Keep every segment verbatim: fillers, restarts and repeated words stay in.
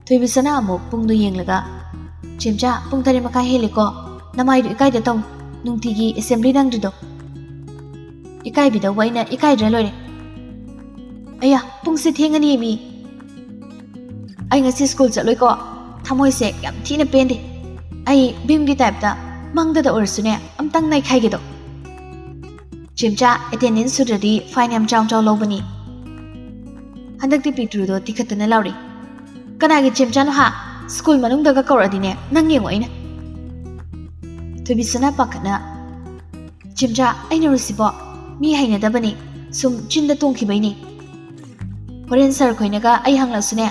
ꯊꯣꯏꯕꯤꯁꯅꯥ ꯑꯃꯨꯛ ꯄꯨꯡꯗꯨ ꯌꯦꯡꯂꯒ, "ꯆꯦꯝꯆꯥ, ꯄꯨꯡ ꯇꯔꯦꯠ ꯃꯈꯥꯏ ꯍꯦꯜꯂꯦꯀꯣ, ꯅꯃꯥꯏꯗꯨ ꯏꯀꯥꯏꯗ ꯇꯧ, ꯅꯨꯡꯇꯤꯒꯤ assembly ꯅꯪꯗ꯭ꯔꯤꯗꯣ?" "ꯏꯀꯥꯏꯕꯤꯗꯧꯕ ꯑꯩꯅ ꯏꯀꯥꯏꯗ꯭ꯔꯥ ꯂꯣꯏꯔꯦ꯫ ꯑꯌꯥ, ꯄꯨꯡꯁꯦ ꯊꯦꯡꯉꯅꯤ ꯃꯤ꯫ ꯑꯩ ꯉꯁꯤ ꯁ꯭ꯀꯨꯜ ꯆꯠꯂꯣꯏꯀꯣ, ꯊꯃꯣꯏꯁꯦ ꯌꯥꯝ ꯊꯤꯅ ꯄꯦꯟꯗꯦ꯫ ꯑꯩ ꯚꯤꯝꯒꯤ ꯇꯥꯏꯞꯇ ꯃꯪꯗꯗ ꯑꯣꯏꯔꯁꯨꯅꯦ ꯑꯝꯇꯪ ꯅꯩꯈꯥꯏꯒꯦꯗꯣ꯫ ꯆꯦꯝꯆꯥ, attendance ꯁꯨꯗ꯭ꯔꯗꯤ fine ꯌꯥꯝ ꯆꯥꯎ ꯆꯥꯎ ꯂꯧꯕꯅꯤ꯫" ꯍꯟꯗꯛꯇꯤ ꯄꯤꯛꯇ꯭ꯔꯨꯗꯣ ꯇꯤꯈꯠꯇꯅ ꯂꯥꯎꯔꯤ꯫ "ꯀꯅꯥꯒꯤ ꯆꯦꯝꯆꯥꯅꯣ ꯍꯥ? ꯁ꯭ꯀꯨꯜ ꯃꯅꯨꯡꯗꯒ ꯀꯧꯔꯛꯑꯗꯤꯅꯦ ꯅꯪ ꯌꯦꯡꯉꯣ ꯑꯩꯅ꯫" ꯊꯣꯏꯕꯤꯁꯅꯥ ꯄꯥꯈꯠꯅ, "ꯆꯦꯝꯆꯥ, ꯑꯩꯅ ꯔꯨꯁꯤꯕꯣ, ꯃꯤ ꯍꯩꯅꯗꯕꯅꯤ, ꯁꯨꯝ ꯆꯤꯟꯗ ꯇꯣꯡꯈꯤꯕꯩꯅꯤ꯫ ꯍꯣꯔꯦꯟ ꯁꯥꯔ ꯈꯣꯏꯅꯒ ꯑꯩ ꯍꯪꯂꯛꯁꯨꯅꯦ,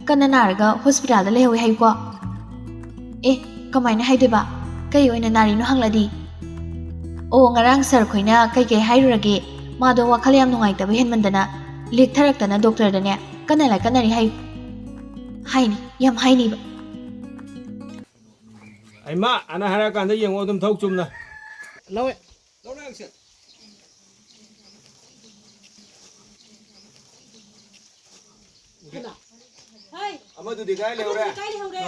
ꯀꯟꯅ ꯅꯥꯔꯒ ꯍꯣꯁꯄꯤꯇꯥꯜꯗ ꯂꯩꯍꯧꯋꯦ ꯍꯥꯏꯌꯨꯀꯣ꯫" "ꯑꯦ, ꯀꯃꯥꯏꯅ ꯍꯥꯏꯗꯣꯏꯕ? ꯀꯩ ꯑꯣꯏꯅ ꯅꯥꯔꯤꯅꯣ ꯍꯪꯂꯛꯑꯗꯤ?" "ꯑꯣ, ꯉꯔꯥꯡ ꯁꯥꯔ ꯈꯣꯏꯅ ꯀꯩꯀꯩ ꯍꯥꯏꯔꯨꯔꯒꯦ, ꯃꯥꯗꯣ ꯋꯥꯈꯜ ꯌꯥꯝ ꯅꯨꯡꯉꯥꯏꯇꯕ ꯍꯦꯟꯃꯟꯗꯅ ꯂꯦꯛꯊꯔꯛꯇꯅ ꯗꯣꯛꯇꯔꯗꯅꯦ ꯀꯟꯅ ꯂꯥꯏꯀꯠꯅꯔꯤ ꯍꯥꯏꯌꯨ꯫" "ꯍꯥꯏꯅꯤ, ꯌꯥꯝ ꯍꯥꯏꯅꯤꯕ꯫" ꯑꯩꯃ ꯑꯅ ꯍꯥꯏꯔꯛꯑꯀꯥꯟꯗ ꯌꯦꯡꯉꯣ ꯑꯗꯨꯝ ꯊꯧ ꯆꯨꯝꯅ꯫ ꯂꯧꯋꯦ꯫ ꯍꯩꯃꯥ꯫ ꯍꯩ꯫ ꯑꯃꯗꯨꯗꯤ ꯀꯥꯏ ꯂꯩꯍꯧꯔꯦ? ꯑꯃꯗꯨꯗꯤ ꯀꯥꯏ ꯂꯩꯍꯧꯔꯦ?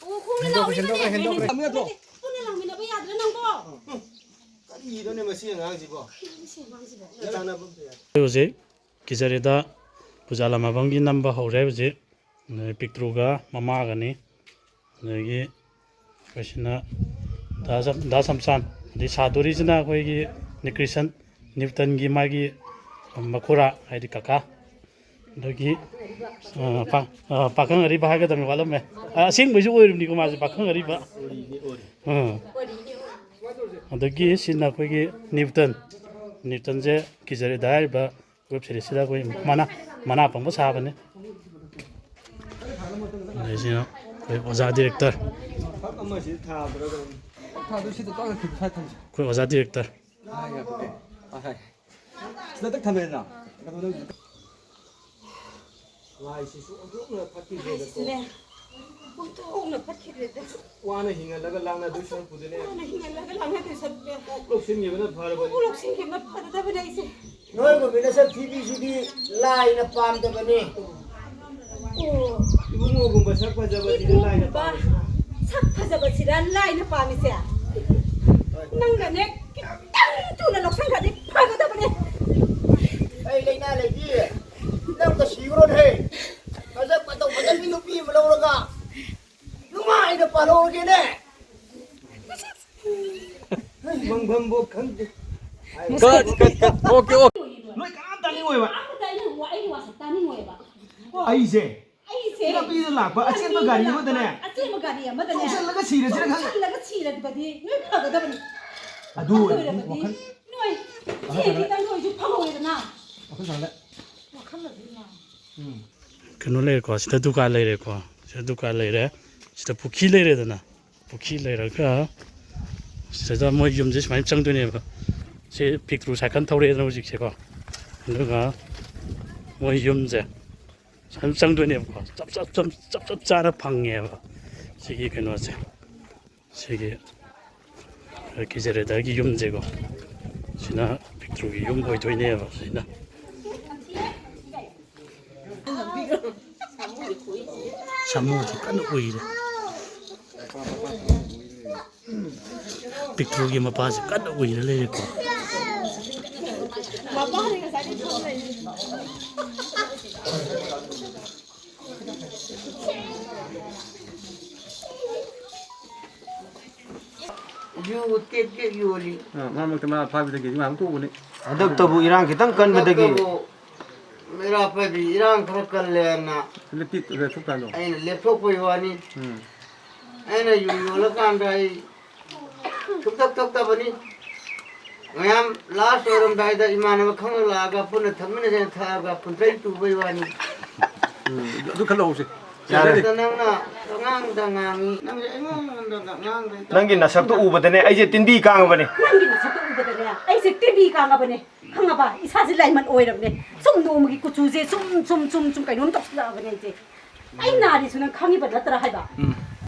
ꯑꯣ, ꯈꯣꯡꯅ ꯍꯦꯟꯗꯣꯛꯈ꯭ꯔꯦ, ꯂꯥꯎꯔꯤꯕꯅꯦ꯫ ꯍꯦꯟꯗꯣꯛꯈ꯭ꯔꯦ, ꯍꯦꯟꯗꯣꯛꯈ꯭ꯔꯦ꯫ ꯄꯨꯟꯅ ꯂꯥꯎꯃꯤꯟꯅꯕ ꯌꯥꯗ꯭ꯔꯥ ꯅꯪꯕꯣ? ꯀꯔꯤꯅꯣꯅꯦ ꯃꯁꯤ ꯑꯉꯥꯡꯁꯤꯕꯣ? ꯀꯔꯤꯅꯣ ꯃꯁꯤ ꯑꯉꯥꯡꯁꯤꯕꯣ? ꯆꯥꯟꯅꯕ ꯑꯝꯇ ꯌꯥꯗꯦ꯫ ꯍꯧꯖꯤꯛ ꯀꯤꯖꯔꯦꯗ ꯄꯨꯖꯥ ꯂꯥꯃꯕꯝꯒꯤ ꯅꯝꯕ ꯍꯧꯔꯦ ꯍꯧꯖꯤꯛ꯫ ꯑꯗꯩ ꯄꯤꯛꯇ꯭ꯔꯨꯒ ꯃꯃꯥꯒꯅꯤ꯫ ꯑꯗꯒꯤ ꯑꯩꯈꯣꯏꯁꯤꯅ ꯗꯥ ꯆꯝ-, ꯗꯥ ꯆꯝꯆꯥꯟ꯫ ꯑꯗꯩ ꯁꯥꯗꯣꯔꯤꯁꯤꯅ ꯑꯩꯈꯣꯏꯒꯤ ꯅꯤꯀ꯭ꯔꯤꯁꯟ, ꯅ꯭ꯌꯨꯇꯟꯒꯤ ꯃꯥꯒꯤ ꯃꯈꯨꯔꯥ, ꯍꯥꯏꯗꯤ ꯀꯀꯥ꯫ ꯑꯗꯒꯤ, ꯑ, ꯄꯥ-, ꯑ, ꯄꯥꯈꯪ ꯑꯔꯤꯕ ꯍꯥꯏꯒꯗꯕꯅꯤ, ꯋꯥꯠꯂꯝꯃꯦ꯫ ꯑ, ꯑꯁꯦꯡꯕꯩꯁꯨ ꯑꯣꯏꯔꯤꯕꯅꯤꯀꯣ ꯃꯥꯁꯦ, ꯄꯥꯈꯪ ꯑꯔꯤꯕ꯫ ꯑ꯫ ꯑꯗꯒꯤ ꯁꯤꯅ ꯑꯩꯈꯣꯏꯒꯤ ꯅ꯭ꯌꯨꯇꯟ꯫ ꯅ꯭ꯌꯨꯇꯟꯁꯦ ꯀꯤꯖꯔꯦꯗ ꯍꯥꯏꯔꯤꯕ web series ꯁꯤꯗ ꯑꯩꯈꯣꯏ ꯃꯅꯥ, ꯃꯅꯥ ꯄꯪꯕ ꯁꯥꯕꯅꯤ꯫ ꯑꯗꯩꯁꯤꯅ ꯑꯩꯈꯣꯏ ꯑꯣꯖꯥ director꯫ ꯐꯛ ꯑꯃꯁꯤ ꯊꯥꯕ꯭ꯔꯥ ꯀꯩꯅꯣ? ꯊꯥꯗꯣꯏ ꯁꯤꯗ ꯇꯣꯛꯑꯒ ꯈꯤꯇ ꯁ꯭ꯋꯥꯏ ꯊꯝꯁꯤ꯫ ꯑꯩꯈꯣꯏ ꯑꯣꯖꯥ director꯫ ꯍꯥꯏ, ꯌꯥꯗꯦ꯫ ꯑ, ꯍꯥꯏ꯫ ꯁꯤꯗ ꯇꯛ ꯊꯝꯃꯦꯗꯅ꯫ ꯀꯩꯅꯣꯗ ꯂꯥꯏꯁꯤꯁꯨ ꯑꯣꯟꯊꯣꯛꯅ ꯐꯠꯈꯤꯗ꯭ꯔꯦꯗꯀꯣ꯫ ꯂꯥꯏꯁꯤꯁꯨꯅꯦ, ꯑꯣꯟꯊꯣꯛꯅ ꯐꯠꯈꯤꯗ꯭ꯔꯦꯗ꯫ ꯋꯥꯅ ꯍꯤꯡꯍꯜꯂꯒ ꯂꯥꯛꯅꯗꯣꯏ ꯁꯔꯨꯛꯄꯨꯗꯤꯅꯦ꯫ ꯋꯥꯅ ꯍꯤꯡꯍꯜꯂꯒ ꯂꯥꯛꯅꯗꯣꯏ ꯁꯔꯨꯛꯄꯨꯗꯤ꯫ ꯀꯣꯛ ꯂꯧꯁꯤꯟꯈꯤꯕꯅ ꯐꯔꯕꯅꯤ꯫ ꯀꯣꯛ ꯂꯧꯁꯤꯟꯈꯤꯕꯅ ꯐꯔꯗꯕꯅꯦ ꯑꯩꯁꯦ꯫ ꯅꯣꯏꯒꯨꯝꯕꯤ ꯅꯁꯛ ꯊꯤꯕꯤꯁꯤꯗꯤ ꯂꯥꯏꯅ ꯄꯥꯝꯗꯕꯅꯤ꯫ ꯑꯣ꯫ ꯏꯕꯨꯡꯉꯣꯒꯨꯝꯕ ꯁꯛ ꯐꯖꯕꯁꯤꯗ ꯂꯥꯏꯅ ꯏꯕꯨꯡꯉꯣꯒꯨꯝꯕ ꯄꯥꯝꯃꯤꯁꯦ꯫ ꯁꯛ ꯐꯖꯕꯁꯤꯗ ꯂꯥꯏꯅ ꯄꯥꯝꯃꯤꯁꯦ? ꯅꯪꯅꯅꯦ, ꯈꯤꯇꯪ ꯊꯨꯅ ꯂꯧꯁꯟꯈ꯭ꯔꯗꯤ ꯐꯒꯗꯕꯅꯦ꯫ ꯑꯩ ꯂꯩꯅꯥ ꯂꯩꯕꯤ, ꯅꯪ ꯇ ꯁꯤꯈ꯭ꯔꯣꯅꯦ꯫ ꯐꯖ ꯃꯇꯧ ꯐꯖꯕꯤ ꯅꯨꯄꯤ ꯑꯃ ꯂꯧꯔꯒ ꯅꯨꯡꯉꯥꯏꯅ ꯄꯥꯜꯍꯧꯔꯒꯦꯅꯦ꯫ ꯃꯪꯐꯝꯕꯨ ꯈꯪꯗꯦ꯫ Cut, cut, cut. Okay, okay. ꯅꯣꯏ ꯀꯅꯥꯝ ꯇꯥꯅꯤꯡꯉꯣꯏꯕ꯫ ꯑꯩꯒꯤ ꯋꯥꯁꯦ ꯇꯥꯅꯤꯡꯉꯣꯏꯕ꯫ ꯑꯩꯁꯦ ꯑꯩꯁꯦ ꯂꯝꯕꯤꯗ ꯂꯥꯛꯄ ꯑꯆꯦꯟꯕ ꯒꯥꯔꯤ ꯑꯃꯗꯅꯦ ꯑꯆꯦꯟꯕ ꯒꯥꯔꯤ ꯑꯃꯗꯅꯦ ꯇꯧꯁꯜꯂꯒ ꯁꯤꯔꯁꯤꯔ ꯈꯪꯗꯦ꯫ ꯇꯧꯁꯜꯂꯒ ꯁꯤꯔꯕꯗꯤ ꯅꯣꯏ ꯐꯒꯗꯕꯅꯤ꯫ ꯑꯗꯨ ꯑꯗꯨ ꯑꯣꯏꯔꯗꯤ ꯑꯣꯏꯔꯕꯗꯤ ꯋꯥꯈꯜ ꯅꯣꯏ ꯁꯦꯟ ꯈꯤꯇꯪꯗ ꯑꯣꯏꯔꯁꯨ ꯐꯪꯍꯧꯔꯦꯗꯅ꯫ ꯋꯥꯈꯜ ꯈꯜꯂꯗꯤ ꯅꯨꯡꯉꯥꯏ꯫ ꯎꯝ꯫ ꯀꯩꯅꯣ ꯂꯩꯔꯦꯀꯣ, ꯁꯤꯗ ꯗꯨꯀꯥꯟ ꯂꯩꯔꯦꯀꯣ, ꯁꯤꯗ ꯗꯨꯀꯥꯟ ꯂꯩꯔꯦ, ꯁꯤꯗ ꯄꯨꯈ꯭ꯔꯤ ꯂꯩꯔꯦꯗꯅ, ꯄꯨꯈ꯭ꯔꯤ ꯂꯩꯔꯒ ꯁꯤꯗ ꯃꯣꯏ ꯌꯨꯝꯁꯦ ꯁꯨꯃꯥꯏꯅ ꯆꯪꯗꯣꯏꯅꯦꯕ꯫ ꯁꯤ ꯄꯤꯛꯇ꯭ꯔꯨ ꯁꯥꯏꯀꯜ ꯊꯧꯔꯛꯑꯦꯗꯅ ꯍꯧꯖꯤꯛꯁꯦꯀꯣ, ꯑꯗꯨꯒ ꯃꯣꯏ ꯌꯨꯝꯁꯦ ꯁꯨꯃꯥꯏꯅ ꯆꯪꯗꯣꯏꯅꯦꯕꯀꯣ, ꯆꯞ ꯆꯞ ꯆꯞ ꯆꯞ ꯆꯞ ꯆꯥꯅ ꯐꯪꯉꯦꯕ ꯁꯤꯒꯤ ꯀꯩꯅꯣꯁꯦ꯫ ꯁꯤꯒꯤ ꯀꯤꯖꯔꯦꯗꯥꯒꯤ ꯌꯨꯝꯁꯦꯀꯣ, ꯁꯤꯅ ꯄꯤꯛꯇ꯭ꯔꯨꯒꯤ ꯌꯨꯝ ꯑꯣꯏꯗꯣꯏꯅꯦꯕ꯫ ꯁꯤꯅ ꯁꯥꯃꯨꯁꯦ ꯀꯟꯅ ꯎꯏꯔꯦ꯫ ꯄꯤꯛꯇ꯭ꯔꯨꯒꯤ ꯃꯄꯥꯁꯦ ꯀꯟꯅ ꯎꯏꯔ ꯂꯩꯔꯦꯀꯣ꯫ ꯌꯨ ꯇꯦꯛ ꯇꯦꯛ ꯌꯣꯜꯂꯤ꯫ ꯑ, ꯃꯔꯛ ꯃꯔꯛꯇ ꯃꯥ ꯐꯥꯕꯤꯗꯒꯤ ꯉꯥꯏꯍꯥꯛ ꯇꯣꯛꯎꯕꯅꯤ꯫ ꯍꯟꯗꯛꯇꯕꯨ ꯏꯔꯥꯡ ꯈꯤꯇꯪ ꯀꯟꯕꯗꯒꯤ꯫ ꯍꯟꯗꯛꯇꯕꯨ ꯃꯩꯔꯥ ꯄꯥꯏꯕꯤ ꯏꯔꯥꯡ ꯈꯔ ꯀꯜꯂꯦꯅ ꯂꯦꯞꯊꯣꯛꯄ ꯍꯥꯏꯗꯣ꯫ ꯑꯩꯅ ꯂꯦꯞꯊꯣꯛꯄꯒꯤ ꯋꯥꯅꯤ꯫ ꯎꯝ꯫ ꯑꯩꯅ ꯌꯨ ꯌꯣꯜꯂꯀꯥꯟꯗ ꯑꯩ ꯁꯨꯛꯊꯛ ꯊꯛꯇꯕꯅꯤ꯫ ꯃꯌꯥꯝ ꯂꯥꯁ ꯑꯣꯏꯔꯝꯗꯥꯏꯗ ꯏꯃꯥꯟꯅꯕ ꯈꯪꯅ ꯂꯥꯛꯑꯒ ꯄꯨꯟꯅ ꯊꯛꯃꯤꯟꯅꯁꯦꯅ ꯊꯛꯑꯒ ꯄꯨꯟꯊꯩ ꯇꯨꯕꯩ ꯋꯥꯅꯤ꯫ ꯎꯝ, ꯑꯗꯨ ꯈꯔ ꯂꯧꯍꯧꯁꯦ꯫ ꯌꯥꯔꯦ꯫ ꯅꯪꯅ ꯑꯉꯥꯡꯗ ꯉꯥꯡꯉꯤ, ꯅꯪꯁꯦ ꯑꯩꯉꯣꯟꯗ ꯉꯥꯡꯗ ꯅꯪꯒꯤ ꯅꯁꯛꯇꯣ ꯎꯕꯗꯅꯦ ꯑꯩꯁꯦ ꯇꯤꯟꯕꯤ ꯀꯥꯡꯉꯕꯅꯦ꯫ ꯅꯪꯒꯤ ꯅꯁꯛꯇꯣ ꯎꯕꯗꯅꯦ ꯑꯩꯁꯦ ꯇꯤꯟꯕꯤ ꯀꯥꯡꯉꯕꯅꯦ꯫ ꯈꯪꯉꯕ? ꯏꯁꯥꯁꯦ ꯂꯥꯏꯃꯟ ꯑꯣꯏꯔꯕꯅꯦ꯫ ꯁꯨꯝ ꯅꯣꯡꯃꯒꯤ ꯀꯨꯆꯨꯁꯦ ꯁꯨꯝ, ꯁꯨꯝ, ꯁꯨꯝ, ꯁꯨꯝ ꯀꯩꯅꯣꯝ ꯇꯧꯁꯤꯜꯂꯛꯑꯕꯅꯦ ꯑꯩꯁꯦ꯫ ꯑꯩ ꯅꯥꯔꯤꯁꯨ ꯅꯪ ꯈꯪꯉꯤꯕ ꯅꯠꯇ꯭ꯔꯥ ꯍꯥꯏꯕ? ꯎꯝ꯫